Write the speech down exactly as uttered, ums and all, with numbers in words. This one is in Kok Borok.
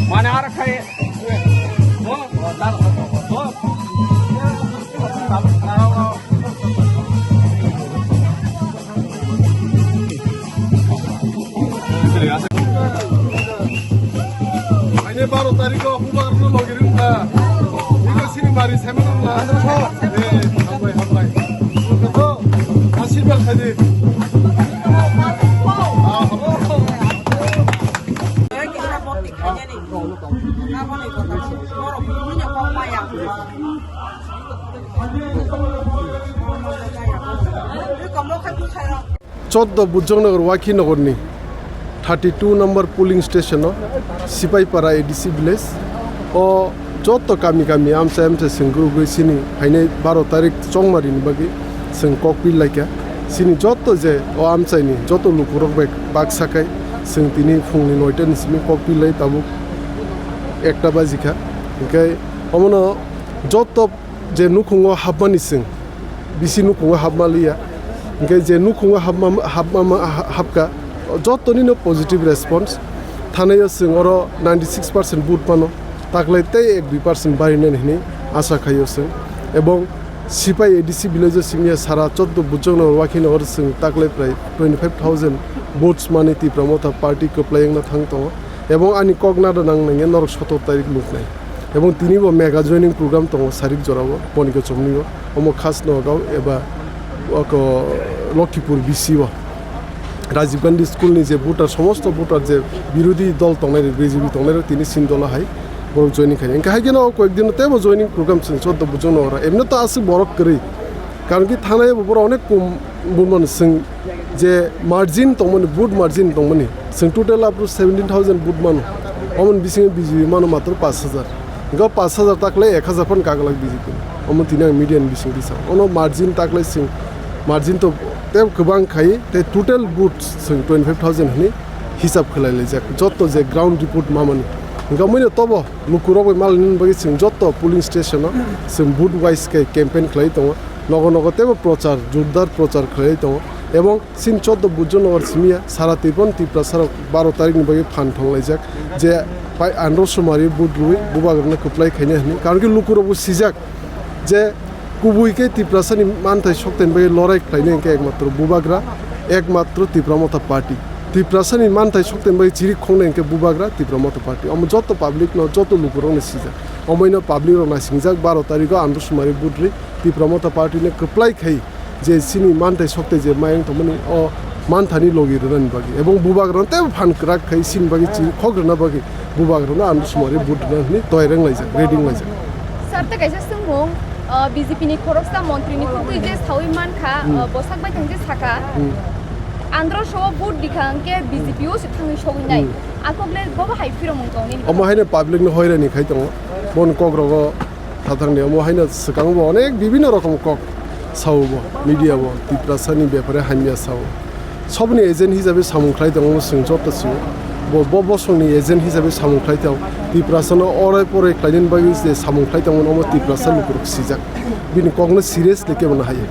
Mana ara khai. Aine baro tarikh o bubagrano logi ring kha. Iko sini bari saimanang la. Eh, hambai, hambai. Asirbad khaidi. Ah, hambai. Choddo Bujongnagar Wakhinagarni thirty two number polling station o Sipaipara A D C village o joto kami kami amchai amchai chwng kwrwgwi chini phainai baro tarik chongmarini bagwi chwng kokpil laikha. Chini joto je o amchaini joto lukurok bai baksa khai chwng tini phungni noita ni simi kokpil lai tabuk ekta bajikha. Hinkhe omono joto je nukhungo hapmani chwng bisi nukhungo hapma liya. Hinkhe je nukhungo hapma, hapma, ha-, hapkha, jotonino positive response. Thanaio chwng oro ninety six percent vote mano, taklai tei ek dui percent barinani hinwi asa khaio chwng. Ebong Sipai A D C village o simi sara choddo Bujongnagar Wakhinagar chwng taklai prai twenty five thousand votes mani Tipra Motha party kwplai wngna thang tongo. Ebong ani kok nada nang nangya norok sotor tarik nuknai. Ebong tini bo mega joining program tongo sarik jorao, Bonika Chomni o, omo Khas Nagaon eba oko Lokhipur B C o. Rajiv Gandhi School ni je voter, somosto voter je birodhi dol tongnai rok, B J P tongnai rok tini sin dolo hai borok joining khai. Hingke hai kheno o koyek din teibo joining program chwng choddo bujong no ora. Emno to aswk borok kwrwi. Karon ki thanai bo borok onek kom bumano chwng je margin tongmani, vote margin tongmani. Chwng total up to seventeen thousand vote mano. Omoni bisingo B J P mano matro pash hajar. Hingke pash hajar taklai ek hajar phano kaglak B J P. Omo tini ang media ni bising tisao. Ono margin taklai chwng margin to tei kwbang khai tei total vote chwng twenty five thousand hwnwi hisab khlai laijak. Jotto je ground report mamani. Hingke omoino tobo lukurok bai malni bagwi chwng jotto polling station o chwng vote wise khe campaign khlai tongo. Nogo nogo teibo prochar, jordar prochar khlai tongo. Ebong Chini choddo Bujjo Nagar simi ya, sara Tripura, Tiprasa rok baro tarikh ni bagwi phan thanglaijak je pai andro sumari vote rwi bubagrano kwplai khaina hwnwi. Karon khe lukurokbo sijak je kubui khe Tiprasani manthai sokthani bagwi lorai khlaina hwnkhe ekmatro bubagra, ekmatro Tipra Motha Party. Tiprasani manthai sokthani bagwi chirik khongnai hwnkhe bubagra Tipra Motha Party. Omo joto public no, joto lukurokno sijak. Omoino public rok naisingjak baro tarikh o andro sumari vote rwi Tipra Motha Party no kwplai khai je chini manthai sokthai je mayung tongmani o manthani logi rwnani bagwi ebong bubagrano teibo phan kwrak khai chini bagwi chini khok rwna bagwi bubagrano andro sumari vote rwna hwnwi toyareng laijak, ready wng laijak. Sir, tei kaisa swngmung, uh, B J P ni khoroksa montri ni khuk twi je sawi mankha, Hmm. uh, bwsak bai thang je sakha, Hmm. andro so vote dikha hwnkhe B J P o se thangwi sogwi nai. Hmm. Akok le bobo hai phiromung tong nini. Omo haino public no hoirani khai tongo, bon kok rogo. Thathangni omo haino swkango bo onek bibinno rokom kok sao bo, media bo, Tiprasani bepare hamya sao. Sobni agent hisabe samung khlai tongo, omo chwng joto sio. Bo, bo bosongni agent hisabe samung khlai tong. Tiprasano orai porai khlainani bagwi je samung khlai tongo, omo Tiprasa lukurok sijak. Bini kokno seriously kebo no haiya.